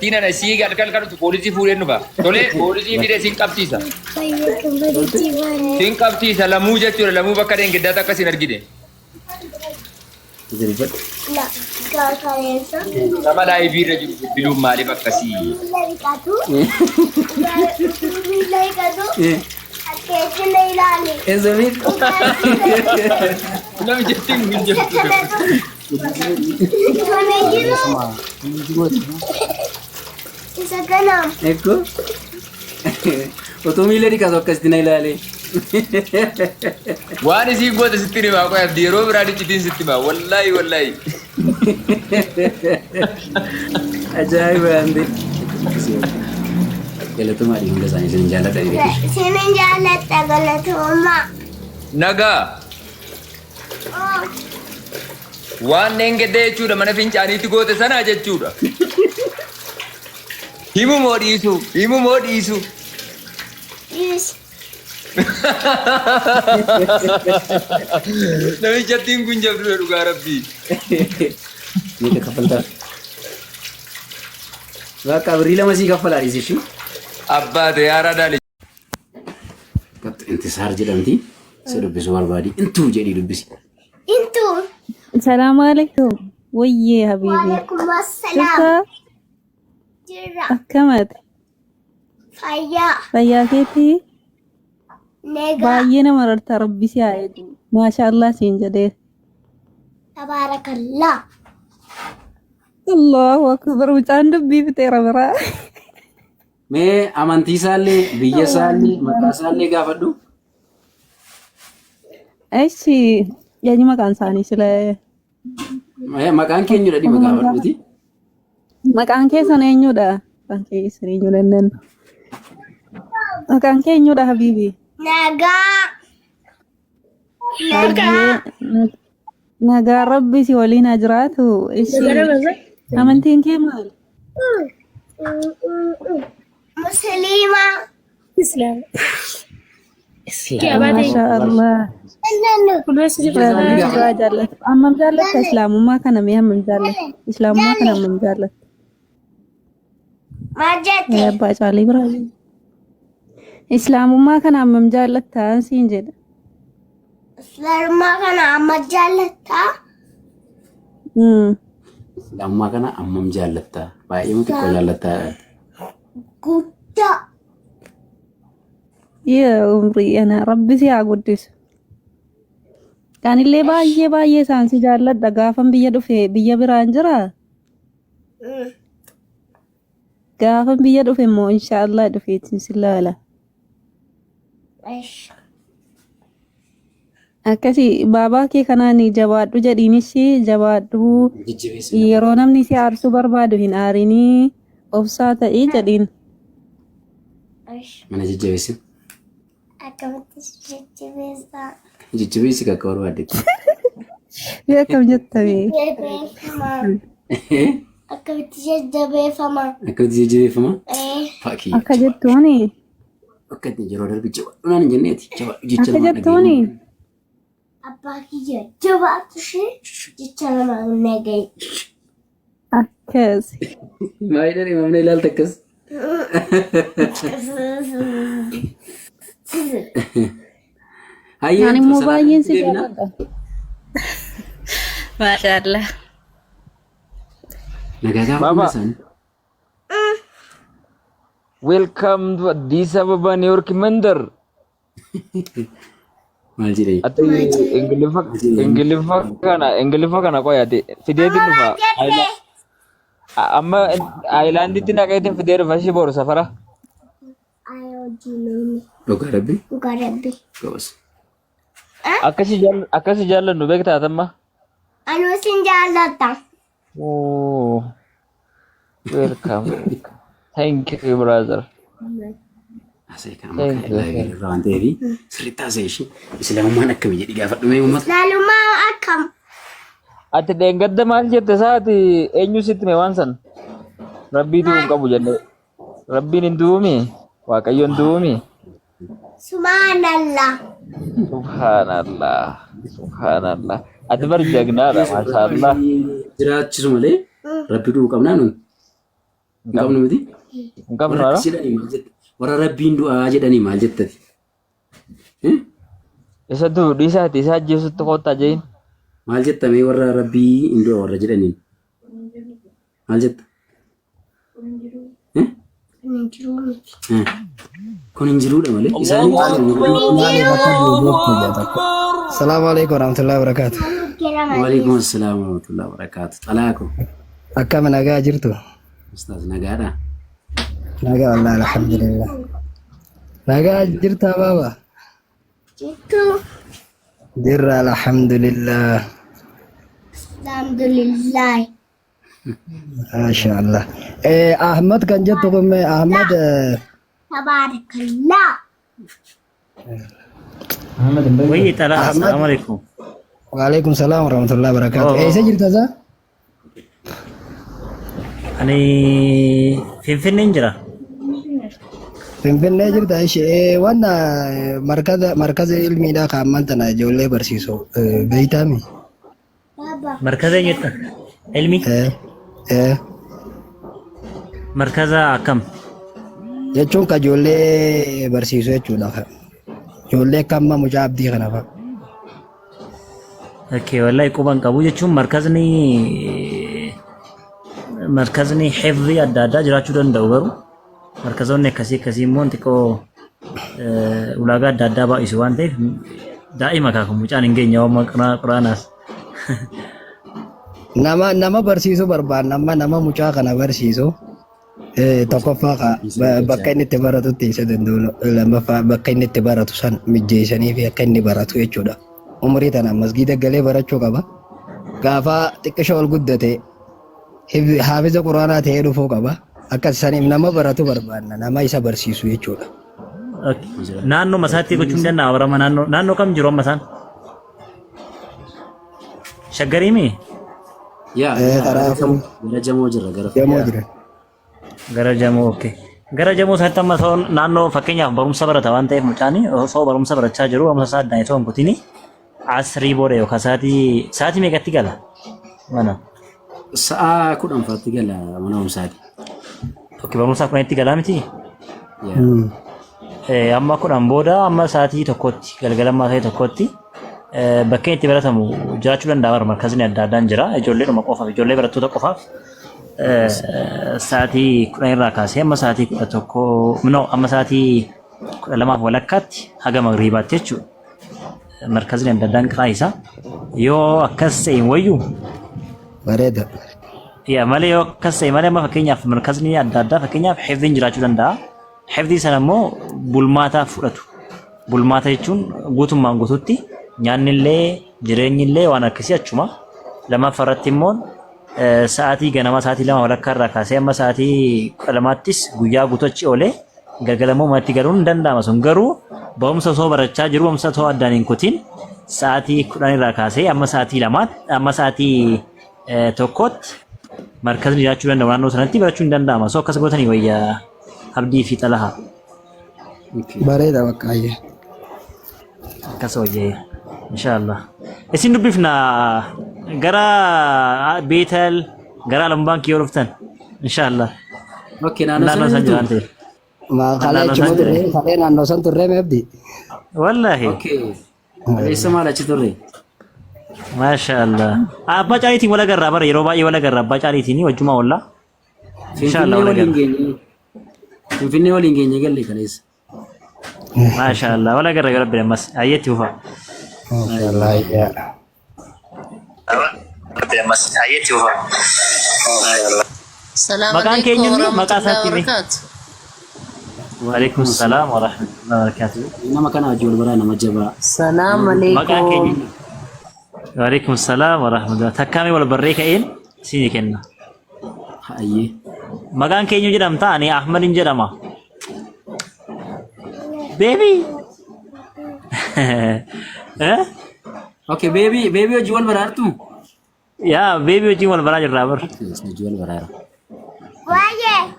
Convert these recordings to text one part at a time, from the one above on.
Nana sii galgal kan dhuftu poolisii fuudheen dhufa. Tolee poolisii fidee siin qabsiisa. Siin qabsiisa lamuu jechuudha lamuu bakka deengiddaatti akka siin argine. Zilbadhu. Nama laayivii irra jiru bilbiluun maaliif akkasii? Eessa miidhu? Namichi ittiin hin jirtu. Isa kanaaf. Ekko. Utuu miila dhiqatu akkasitti na ilaale. Waan isiin goote sitti himaa qoy abdii yeroo biraa iccitiin sitti himaa wallaahi wallaahi. Ajaa'iba yaande. Galatomaa hunda isaanii isin jaallatanii beeku. Isinin jaalladha galatoomaa. Nagaa. Waan dheengadda jechuudha mana fincaaniitti goote sanaa jechuudha. Himu moo dhiisu? Himu moo dhiisu? Dhiisi. Namichattiin kun jabduudha dhugaa rabbii. Meeqa kaffaltaaf? Bakka birrii 2 sii kaffalaa dhiisi ishii. Abbaate yaaraa daali. Intisaar jedhamti. Si dubbisuu barbaadi. Intuu jedhii dubbisi. Intuu. Salaamu alaikum. Wayyee habiibi. Waalaikum assalaam. Jirtaa Jirra. akkamati? Fayyaa. Fayyaa keetii? Nagaa. Baay'ee nama rarta rabbi si haa eegu. Maasha Allah siin jedhee. Tabaarakallah. Allahu akbar mucaan dubbii fixeera biraa. Mee amantii isaallee, biyya isaallee, maqaa isaallee gaafadhu. Eshi eenyu maqaan isaanii sila Mee maqaan keenyudha dhima gaafadhuuti. Maqaan keessan eenyudha? Maqaan keessan eenyudha jennaan. Maqaan kee eenyudha habiibi? Nagaa. Nagaa. Baay'ee nagaa rabbi si waliin haa jiraatu. Ishi amantiin kee maal? Musliima. Islam. Maasha Allah. Rabbi sirraa jaallatu. Hammam jaallatta islaamummaa kana mee hammam jaallatta? Islaamummaa kana hammam jaallatta? Maal jette? Abbaa caalii biraa. Islaamummaa kana hammam jaallatta siin jedha. Islaamummaa kana amma jaallattaa? Islaamummaa kana ammam jaallatta? Baay'ee moo xiqqoo jaallatta? Guddaa. Yaa umrii ana rabbi si haa guddisu. Anillee baay'ee baay'ee isaan si jaalladha gaafan biyya dhufe biyya biraan jira. Gaafan biyya dhufe immoo inshaallah dhufeetiin si laala. Esh. Akkasi baabaa kee kanaan jabaadhu jedhiinis jabaadhu Jajjabeessi. yeroo namni si aarsuu barbaadu hin aarinii obsaa ta'ii jedhiin. Esh. Mana jajjabeessi. Akkamitti jajjabeessaa? Jajjabeessi kakka barbaaddetti. Mee akkam jettamee? Jajjabeeffama. Akkamitti jajjabeeffama? Akkamitti jajjabeeffama? Eh, Fakkii. Akka jettuuni Akka itti yeroo darbe jabaadhu naan hin jenneeti. Jabaadhu jecha akka namaa jettuuni dhageenye. Abbaa kiyya jabaatu ishee jecha namaa hin dhagaye. Akkas. Maayidhaan himamne ilaalta akkas. Hayyee Ani immoo salaata baay'een si deebina. jaalladha. Maashaallah. Nagaa gaafa Baba. hunda isaanii. Welcome to Addis Ababa New York Mandar. Maal jedhee? Ati Ingiliffa Ingiliffa kana Ingiliffa kana qoy ati fideetiin dhufa. Amma Ayilaanditti naqeetiin fidee dhufa ishii boru safara. Ay hojii nuuni. Dhugaa rabbi Dhugaa rabbi. gabas. Akkasi akkasi jaallannu beektaa atamma. Anuu sin jaalladha. Oh, welcome. Thank you brother. Asee kan amma Thank kan you. live irra waan ta'eef sirriitti haasa'e ishee islaamummaan akkami jedhi gaafadhu mee uummata. Islaamummaa akkam? Ati dheengadda maal jette saati eenyu sitti hime waan san? Rabbiitu hin qabu jenne. Rabbiin hin du'uumi? Waaqayyo hin du'uumi? Subhaanallah. Subhaanallah. Subhaanallah. Ati bar jagnaadha maashaallah. Jiraachisu malee rabbi du'uu qabnaa nun. Hin Hin qabnu qabnu. miti. Hin qabnu Warra hara. akkas jedhanii maal jetta? Warra Rabbiin du'aa jedhanii maal jettati? Eh? Isa du'u dhiisaati isa ajjeesutti koottaa jeein. Maal jetta mee warra Rabbii hin du'a warra jedhaniin? Maal jetta? Eh? Kun hin jiruu miti. Eh. Kun hin jiruudha malee. Isaanii Maaliif akka du'u beektu ija tokko. Salaamu alaikum warahmatullahi wabarakatuh. Waalaikum assalaam warahmatullahi wabarakatuh. Xalaa koo. Akkam nagaa jirtu? Ustaaz nagaadha. Nagaa wallahi alhamdulillah. Nagaa jirtaa baaba? Jirtuu. Jirra alhamdulillah. Alhamdulillah. Masha Allah. Eh, Ahmad kan jettu kun mee Ahmad Tabaarakallah. Ahmed hin beektu. Wayyi xalaa Ahmad assalaamu alaikum. Waalaikum salaam warahmatullahi wabarakatuh. Eessa Oh, jirta isaa? ani Finfinneen jira. Finfinnee jirta ishee wanna markaza markaza ilmiidhaa kan ammaan tana ijoollee barsiisu beeytaami? Baba. Markaza eenyutta? Ilmi Eh, eh. markaza akkam? Jechuun ka ijoollee barsiisu jechuudha. Ijoollee akka amma mucaa abdii kana fa'a. Okay, wallahi quban qabu jechuun markazni markazni hifzii adda addaa jiraachuu danda'u garuu markazoonni akkasii akkasii immoo xiqqoo ulaagaa adda addaa baay'isu waan ta'eef daa'ima kaaku mucaan hin geenye waan quraanaas. Nama nama barsiisuu barbaanna amma nama mucaa kana barsiisu tokkoffaa bakka inni itti baratutti isa danda'u lammaffaa bakka inni itti baratu san mijjeessanii fi akka inni baratu jechuudha. Umurii tana masgiida galee barachuu qaba. Gaafa xiqqisha ol guddate haafiza quraanaa ta'ee dhufuu qaba. Akka saniif nama baratu barbaanna nama isa barsiisu jechuudha. Naannoo masaatti gochuun danda'a barama naannoo naannoo kam jiru amma isaan? Shaggariimi? Yaa Karaa gara jamoo jirra gara jamoo jira. Gara jamoo okay. Gara jamoo isaatti amma osoo naannoo fakkeenyaaf barumsa barata waan ta'eef mucaan osoo barumsa barachaa jiru barumsa isaa addaan osoo hin kutini asrii booda yookaan sa'aatii sa'aatii meeqatti gala mana? Sa'a 10 fa'aatti gala mana barumsaati. Okay, barumsa 10tti galaa miti? Yaa. Amma 10 booda amma sa'aatii 1tti galgala amma sa'aatii 1tti bakkeen itti baratamu jiraachuu danda'a bara markazni adda addaan jira ijoolleedhuma qofaaf ijoollee barattoota qofaaf sa'aatii 10 irraa kaasee amma sa'aatii 11 no amma sa'aatii 12:30tti haga magriibaatti jechuudha. Markazni adda addaan qixaa isaa yoo akkas ta'e hin wayyu. Bareeda. Yaa malee yoo akkas ta'e malee amma fakkeenyaaf markazni adda addaa fakkeenyaaf hifziin jiraachuu danda'a. Hifzii sana immoo bulmaataaf fudhatu. Bulmaata jechuun guutummaan guututti nyaanni illee jireenyi illee waan akkasii achuma. Lammaffaa irratti immoo sa'aatii ganamaa sa'aatii 2:30 irraa kaasee amma sa'aatii 12ttis guyyaa guutuu achi oolee galgala immoo manatti galuun hin danda'ama sun garuu barumsa osoo barachaa jiru barumsa osoo addaan hin kutin sa'aatii 10 irraa kaasee amma sa'aatii 2tti amma sa'aatii 1tti markazni jiraachuu danda'u naannoo sanatti barachuun hin danda'ama. So akkas gootanii wayya Abdii fi Xalahaa. Bareeda bakka ayyee. Akkas wayya inshaallah. Isin dubbifna gara Beetel gara Alam Baankii yoo dhuftan inshaallah. Okay, naannoo Naannoo sana san jirtu? jiraan ta'e. Maa kalee Naannoo achuma san turre jira. kalee naannoo san turre meebdi. Wallaahi. Okay. Kaleessa maal achi turre? Maasha Allah. Abbaa caaliitiin wal agarraa bara yeroo baay'ee wal agarra abbaa caaliitiin wajjuma oolla. Inshallah Finfinnee wal waliin agarra. geenye. Finfinnee waliin geenye galle kaleessa. Maasha Allah wal agarra yoo rabbi ammas ayyetti fufa. Mashallah yaa. Rabbi ammas ayyetti fufa. Salaam Maqaan alaikum keenya inni maqaa warahmatullahi isaatti himi. wabarakatuh. Waalaikum salaam wa rahmatullahi wa barakatuh. Nama kana wajjin wal baraa nama jabaa. Salaam Maqaan keenya alaikum. Waalaikum salaam wa rahmatullahi. Takkaamee wal barree ka'een isinii kenna. Hayyee. Maqaan keenya jedhamta ani Ahmadin jedhama. Baby. Eh? Okay, baby, baby wajjin wal baraartu? Yaa baby wajjin wal baraa jirraa bar. Wajjin wal baraara. Waayee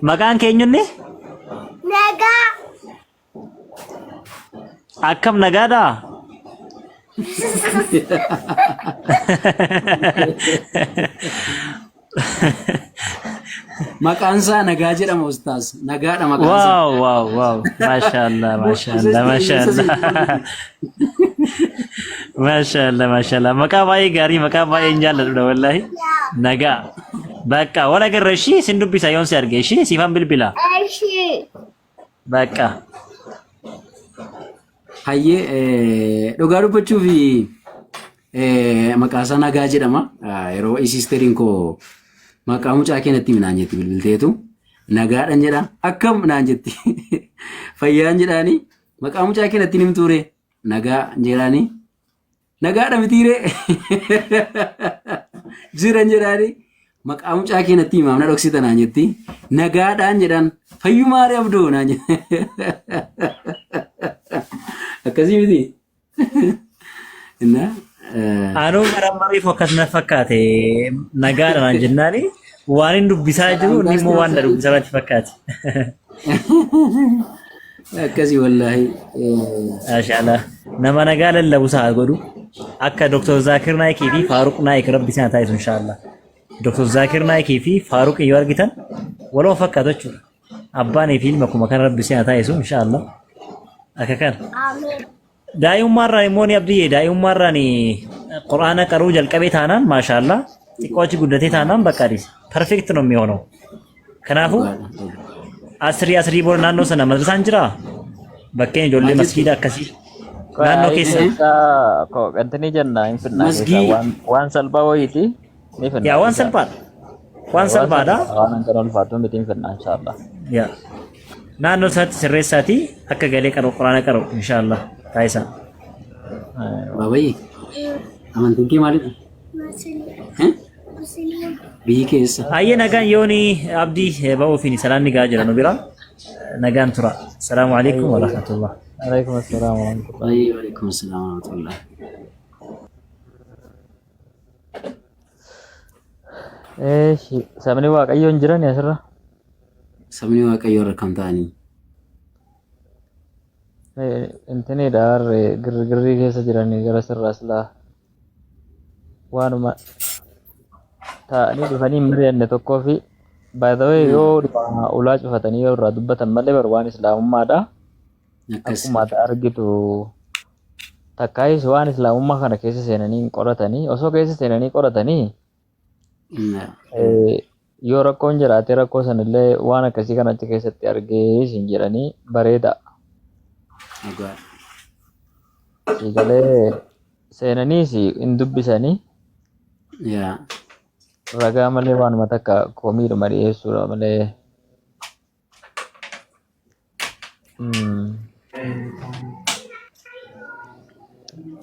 Maqaan keenyunni nagaa akkam nagaadhaa? Maqaan isaa Nagaa jedhama ustaaz. Nagaadha maqaan isaa. Waaw waaw waaw. Maashaallah maashaallah maashaallah. Maashaallah maashaallah. Maqaa baay'ee gaarii maqaa baay'ee hin jaalladhudha wallaahi. Nagaa. Bakka wal agarra ishii sin dubbisa yoon si arge ishii siifan bilbila. Eshi. Bakka. Hayyee dhugaa dubbachuuf maqaa isaa Nagaa jedhama. Yeroo siisteriin koo maqaa mucaa kee natti himi naan jetti bilbilteetu. Nagaadhan jedha. Akkam naan jetti. Fayyaan jedhaani. Maqaa mucaa kee natti himtuu ree? Nagaa jedhaani. Nagaadha mitiiree? Jiran jedhaani. Maqaa mucaa kee natti himaam na dhoksita naan jetti. Nagaadhaan jedhaan. Fayyumaaree abdoo naan jetti. Akkasii miti. Inna Anuu maramariif akkas na fakkaate nagaadha naan jennaani waan hin dubbisaa jiru inni immoo waan na dubbisaa natti fakkaate. Akkasii wallaahi. Maashaallah. Nama nagaa lallabu isaa haa godhu. Akka Dr. Zaakir Naayikii fi Faaruq Naayik rabbi isin haa taasisu inshaallah. Dr. Zaakir Naayikii fi Faaruq yoo argitan waluma fakkaatu jechuudha. Abbaanii fi ilma akkuma kana rabbi isin haa taasisu inshaallah. Akka kana. Ameen. Daa'imummaarraan immoo ni abdiyyee daa'imummaarraan quraana qaruu jalqabee taanaan maashaallah xiqqoo achi guddatee taanaan bakka adiis perfect ነው የሚሆነው። Kanaafuu asrii asrii booda naannoo sana madrasaan jiraa? Bakkeen ijoollee Maal jettu? masgiida akkasii naannoo keessa Keessaa qantinii jenna hin finnaa keessaa Masgii waan waan salphaa wayiiti ni finnaa yaa waan inshallah. salphaadha. Waan Waan salphaadha. salphaa waan hanqina ulfaatu miti hin finnaa inshallah. Yaa naannoo sanatti sirreessaatii akka galee qaru quraana qaru inshaallah taasisaa. Babayyi amantiin kee maalidha? Musliim. Eh? Musliim. Biyyi keessa. Hayyee nagaan yooni abdii ba'uufiin salaanni gahaa jira nu bira nagaan tura. Salaamu alaikum wa rahmatullah. Alaikum assalam wa rahmatullah. Baay'ee waalaikum assalam wa rahmatullah. Eeshi sabni waaqayyoon hin jirani asirra. Sabni waaqayyoo irra kam ta'anii? Intinidha harree girgirrii keessa jiranii gara sirraa silaa waanuma taa'anii dhufanii hin mari'anne tokkoo fi by the way yoo dhuma ulaa cufatanii yoo irraa dubbatan malee bar waan islaamummaadha. Akkas. Akkuma ati argitu takkaayis waan islaamummaa kana keessa seenanii hin qoratanii osoo keessa seenanii qoratanii yoo rakkoon jiraate rakkoo sanillee waan akkasii kana achi keessatti argee isin jedhanii bareeda. Dhugaa. Siigalee seenaniis hin dubbisanii Yaa. ragaa malee waanuma takka komiidhuma dhiyeessuudha malee.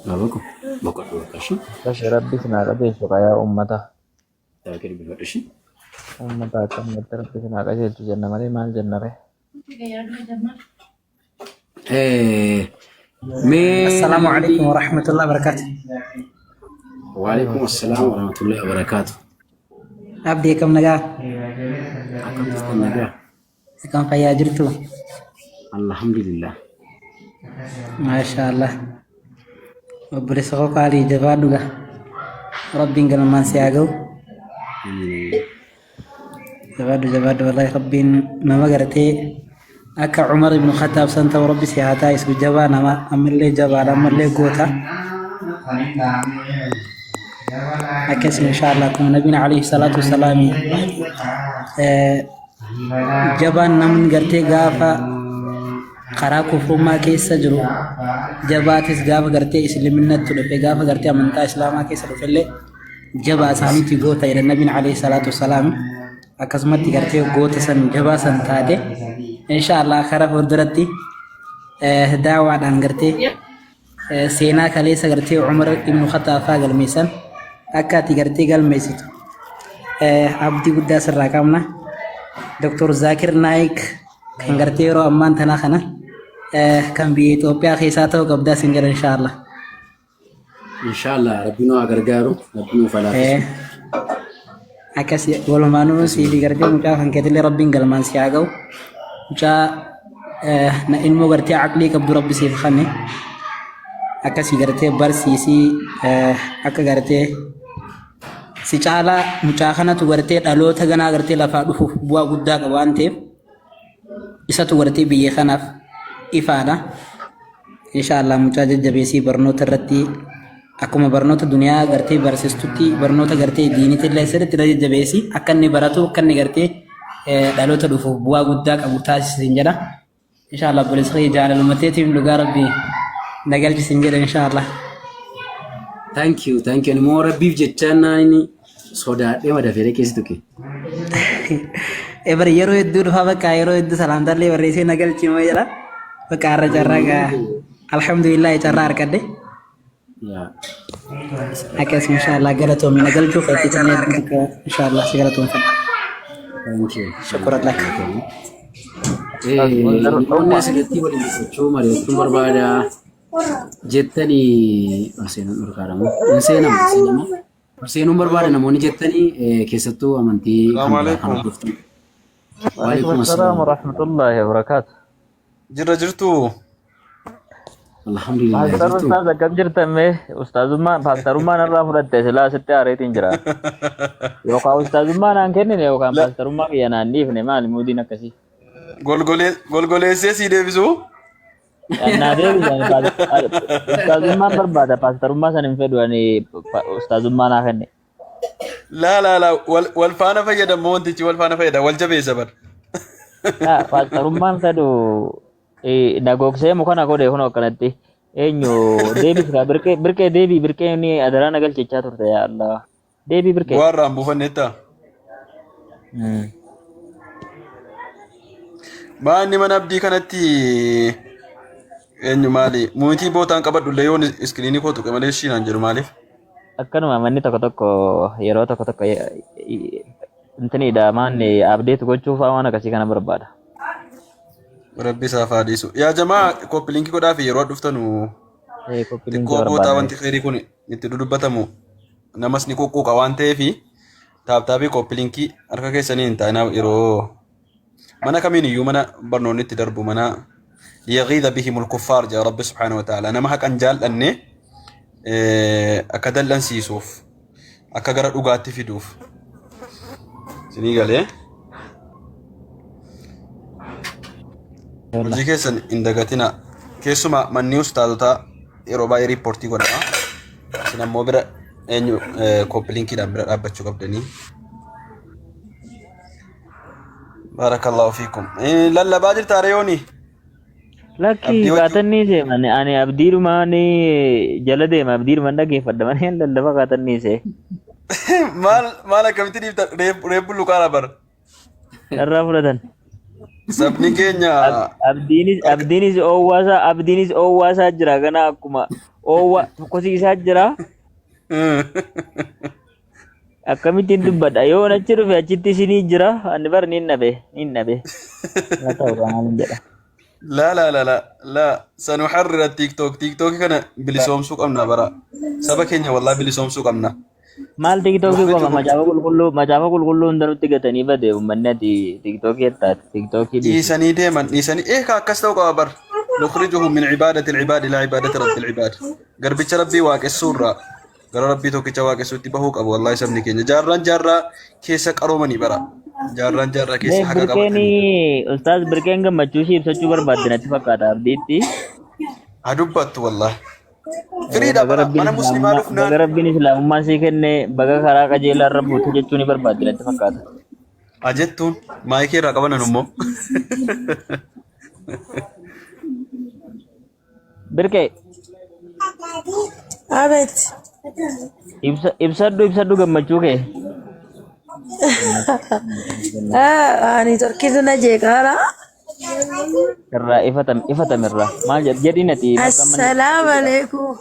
Baba ko boqodhu bakka ishee. Akkasi rabbi isin haa qajeelchu yaa uummata. Kitaaba kee dubbifadhu ishee. Uummata akkamatti rabbi isin haa qajeelchu jenna malee maal jenna ree? Mee Assalaamu alaikum warahmatullahi wabarakatuh. Waalaikum assalaam warahmatullahi wabarakaatu. Abdii akkam nagaa? Akkam jirtan nagaa? Akkam fayyaa jirtu? Alhamdulillah. Maasha Allah. Obboleessa koo qaalii jabaadhu gaa. Rabbiin galmaan si haa ga'u. Amiin. Jabaadhu jabaadhu wallahi Rabbiin nama gartee akka Umar ibn Khattaab san ta'u Rabbi si haa taasisu jabaa nama ammallee jabaadha ammallee goota. Akkas insha Allah akkuma nabiin alayhi salaatu wassalaami jabaan namni gartee gaafa karaa kufrummaa keessa jiru jabaatis gaafa gartee isliminnatti dhufe gaafa gartee amantaa islaamaa keessa dhufellee jabaa isaaniitti goota jedhan nabiin alayhi salaatu wassalaam akkasumatti gartee goota san jabaa san taate insha Allah karaa fuulduratti daawaadhaan gartee seenaa kaleessa gartee Umar ibn Khattaab faa galmeessan akka ati gartee galmeessitu abdii guddaa sirraa qabna. Dr. Zaakir Naayik kan gartee yeroo ammaan tanaa kana kan biyya Itoophiyaa keessaa ta'uu qabdaa sin jedha inshaallah. Inshaallah rabbi nu haa gargaaru, rabbi nuuf haa laaffisu. Akkas walumaanuu siif gartee mucaa kan keetillee rabbiin galmaan si haa ga'u. Mucaa na ilmoo gartee aqlii qabdu rabbi siif kanne. Akkasii gartee barsiisii akka gartee Si caalaa mucaa kanatu gartee dhaloota ganaa gartee lafaa dhufuuf bu'aa guddaa qaba waan ta'eef isatu gartee biyya kanaaf ifaadha. Inshaallah mucaa jajjabeessii barnoota irratti akkuma barnoota duniyaa gartee barsiistutti barnoota gartee diiniitti illee sirriitti irra jajjabeessi akka inni baratu akka inni gartee dhaloota dhufuuf bu'aa guddaa qabu taasisiin jedha. Inshaallah obboleessa kiyya jaalaluma teetiif dhugaa rabbii na galchisiin jedha inshaallah. Thank you, thank you. Ani immoo rabbiif jechaan naan inni sodaadhee madafee dhaqee si tuqe. Ebar yeroo hedduu dhufaa bakka yeroo hedduu salaamtaallee barreessee na galchi moo jedha. Bakka har'a carraa gaa alhamdulillah carraa argadhe. Yaa. Akkas inshaallah galatoomi na galchuu keetti illee hedduu takka inshaallah si galatoomfadha. Thank you. Shukran lak. Namoonni asirratti waliin dubbachuu mari'achuun barbaada jettanii ol seenuun dhorkaadha moo? Hin seenamu, hin seenamu. Ol seenuun barbaada namoonni jettanii keessattuu amantii kan Salaamu biraa kan alaikum. hordoftan. Waalaikum Waalaikum assalaam assalaam. warahmatullahi wabarakaatu. Jirra jirtuu? Alhamdulillah Paastar jirtu. Ustaaz akkam jirtan mee? Ustaazummaa paastarummaa narraa fudhatte silaa sitti aareetiin jira. Yookaan ustaazummaa naan kennine yookaan La paastarummaa kiyya naan dhiifne maali muudiin akkasii. golgoleessee sii deebisuu? Naa deebise ani ustaazummaan barbaada paastarummaa san hin fedhu ani ustaazummaa naa kenne. Laa laa laa wal wal faana fayyadamu wantichi wal faana fayyada wal jabeessa bar. Laa paastarummaan fedhu na gogsee muka na godhe kunoo akkanatti eenyu deebis kaa birqee birqee deebii birqee ni adaraa na galchichaa turte yaa Allah deebii birqee. Bu'aa irraa hin buufanneetta. Maa inni mana abdii kanatti eenyu maali? Muutii bootaan qabadhu illee yoon iskiriinii koo tuqe malee ishii naan jedhu maaliif? Akkanuma manni tokko tokko yeroo tokko tokko intiniidha maanni abdeetu gochuuf waan akkasii kana barbaada. Rabbi isaaf haa dhiisu. Yaa jamaa koppiliinkii liinkii godhaa fi yeroo dhuftanu Koppii liinkii xiqqoo bootaa barbaada. wanti kheyrii kun itti dudubbatamu namas ni quqquuqa waan ta'eef taaptaabii koppii liinkii harka keessanii hin taa'inaa yeroo mana kamiin iyyuu mana barnoonni itti darbu mana liyagiidha bihimul kuffaar jedha rabbi subhaanahu wa ta'ala nama haqan jaal'anne akka dal'ansiisuuf akka gara dhugaatti fiduuf isinii galee hojii keessan hin dagatina keessumaa manni ustaazotaa yeroo baay'ee riippoortii godhama isin ammoo bira eenyu kooppilinkiidhaan bira dhaabbachuu qabdanii Barakallahu fiikum. Lallabaa jirta Areyooni? Lakki Abdii wajjin. kaatanni see mani ani abdiidhumaan jala deema abdiidhumaan dhageeffadha malee lallaba kaatanni see. Maal maal akkamitti dhiifta reef bulluqaara bar. Irraa fudhatan. Sabni keenya Abdiinis abdiinis oowwaasaa abdiinis oowwaasaa jira gana akkuma oowwa tokkosiisaa jira. Akkamittiin dubbadha yoo achi dhufe achitti isinii jira ani bar niin dhabe niin dhabe. Haa ta'u maaliin jedha. La la la la la sanuharrira TikTok TikTok kana bilisoomsuu qabna bara saba keenya wallahi bilisoomsuu qabna. Maal tiktookii qofa Nukhrijuhum macaafa qulqulluu hunda nutti gatanii bade uummanni ati tiktookii jettaati tiktookii dhiisi. Dhiisanii deeman dhiisanii eeka akkas ta'uu qaba bar nukhrijuhum min cibaadati alcibaad ilaa cibaadati rabbil cibaad garbicha rabbii waaqessuurraa gara rabbii tokkicha waaqessuutti bahuu qabu wallahi sabni keenya jaarraan jaarraa keessa qaroomanii bara jaarraan jaarraa Mee keessa haqa birqeen qabatanii ustaaz birqeen gammachuu ishii ibsachuu barbaadde natti fakkaata abdiitti. haa dubbattu wallahi firiidha Baga bara rabbiin mana muslimaa islaamummaa dhufnaan baga rabbiin islaamummaa sii kenne baga karaa qajeelaa irra buute jechuu ni barbaadde natti fakkaata. haa jettuun maayikii irraa qabanan immoo Birqee Abeet. ibsa ibsadhu ibsadhu gammachuu kee. Ani torkiitu na jeeqaara. Irraa ifatam ifatam irraa maal jedhiin ati bakka manni Assalaamu alaikum.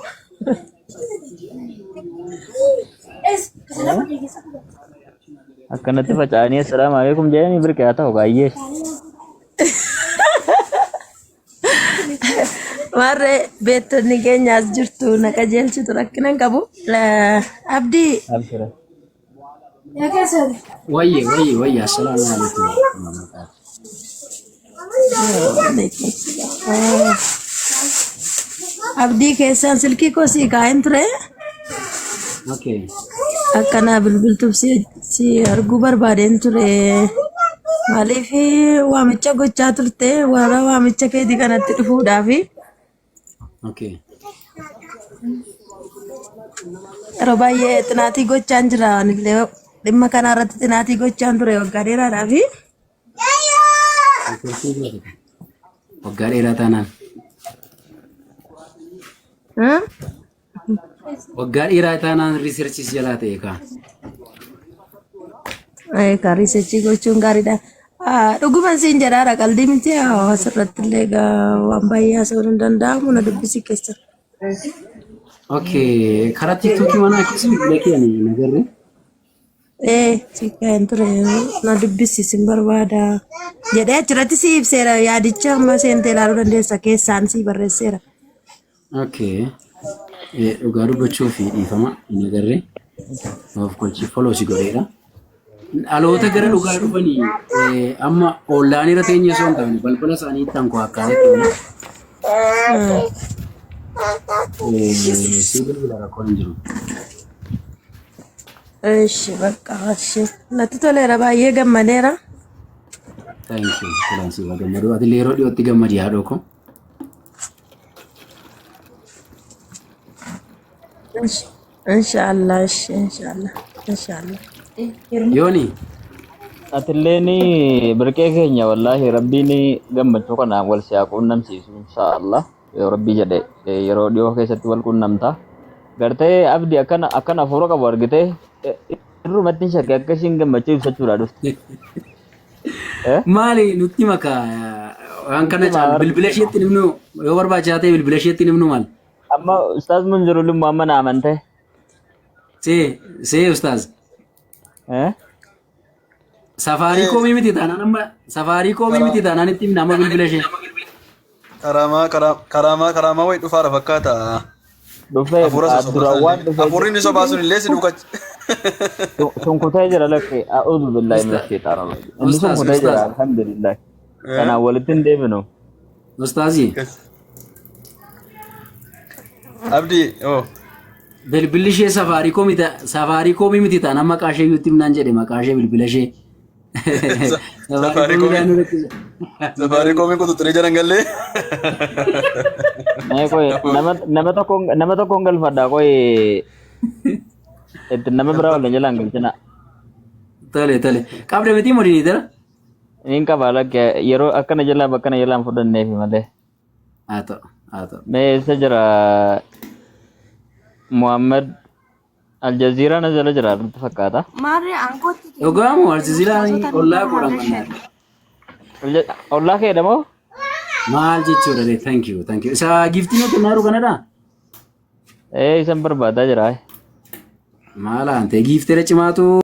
Akkanatti faca'anii assalaamu alaikum jedhanii birqee haa ta'u baay'ee. Warre beektonni keenya as jirtu na qajeelchitu rakkina hin qabu. Abdii Abshira. Wayye wayye wayye assalaamu alaikum warahmatullahi wabarakatuh. Abdii keessaan silkii koo sii kaa'een ture. Okay. Akka naa bilbiltuuf si arguu barbaadeen ture. Maaliif waamicha gochaa turte warra waamicha keetii kanatti dhufuudhaafi. Okay. Yeroo baay'ee xinaatii gochaan jira anillee dhimma kana irratti xinaatii gochaan ture waggaa dheeraadhaafi. Waggaa dheeraa taanaan. Waggaa dheeraa taanaan riisarchis jalaa ta'e kaa. Egaa riisarchii gochuun gaariidha. Dhuguman siin jedhaadha qaldii miti asirratti illee egaa waan baay'ee haasa'uun hin danda'amu na dubbisi keessa. Okay, karaa TikTokii manaa keessa bilbila kee ani hin agarre. Ee siqeen ture na dubbisi sin barbaada jedhee achirratti si ibseera yaadicha amma seentee ilaaluu dandeessa keessaan si barreesseera. Okay. Dhugaa dubbachuu fi dhiifama hin agarre. Of kolchi follow si godheera. Dhaloota gara dhugaa dhufanii amma ollaan irra teenye osoo hin taane balbala isaanii itti ankoo akkaataa Si bilbila rakkoon hin jiru. Eshi bakka eshi natti toleera baay'ee gammadeera. Thank you. Tolaan si gammadu. Ati illee yeroo dhiyootti gammadi haadhoo koo. Inshaallah eshi inshaallah inshaallah. Yooni. Atilleen birqee keenya wallaahi rabbiin gammachuu kanaan wal si haa quunnamsiisu inshaallah. Yoo rabbii jedhe yeroo dhiyoo keessatti wal quunnamta. Gartee abdi akkana akkana hafuura qabu argitee irrumatti hin shakke akka ishiin gammachuu ibsachuudhaa dhufte. Maali nutti maka waan kana caalu bilbila isheetti himnu yoo barbaachisaa ta'e bilbila isheetti himnu maal? Amma ustaaz Munzirul immoo amma na amante. See see ustaaz. Safaarii koomii miti taanaan amma safaarii koomii miti taanaan itti himna amma bilbila ishee. Karaamaa karaamaa karaamaa wayi dhufaara fakkaata. Dhufee Hafuura sosobaa duraan waan sana. dhufee Hafuurri inni sobaa sun illee si duuka. Sun kutee jira lakke a'uudhu billahi mina shaytaana rajiim. Inni sun Ustaaz, kutee jira ustaaz. alhamdulillah. Kanaan walitti hin deebinu. Ustaazi. Abdii oh. Bilbilli ishee safaariikoomii miti taanaan maqaa ishee iyyuu itti himnaan jedhe maqaa ishee bilbila ishee. Safaariikoomiidhaan nu rakkisa. Safaariikoomiin quxuxurii jalan gallee. Mee qoy nama tokkoon nama tokkoon galfadha qoy itti nama biraa waliin jalaan galchina. Tole tole. Qabda miti modiniitara? Niin qaba lakke yeroo akkana jalaa bakkana jalaan fudhanneefi malee. Haa ta'u haa ta'u. Mee eessa jira Muhammad Aljazeeraa na jala jira natti fakkaata. Maarree aangootti Dhugaa moo Aljazeeraan ollaa koodha mannaa. Ollaa keedha moo? Maal jechuudha ree thank you thank you. Isa giftii nuti naaru kanadha? Ee isan barbaadaa jira. Maal aantee giifteera cimaatu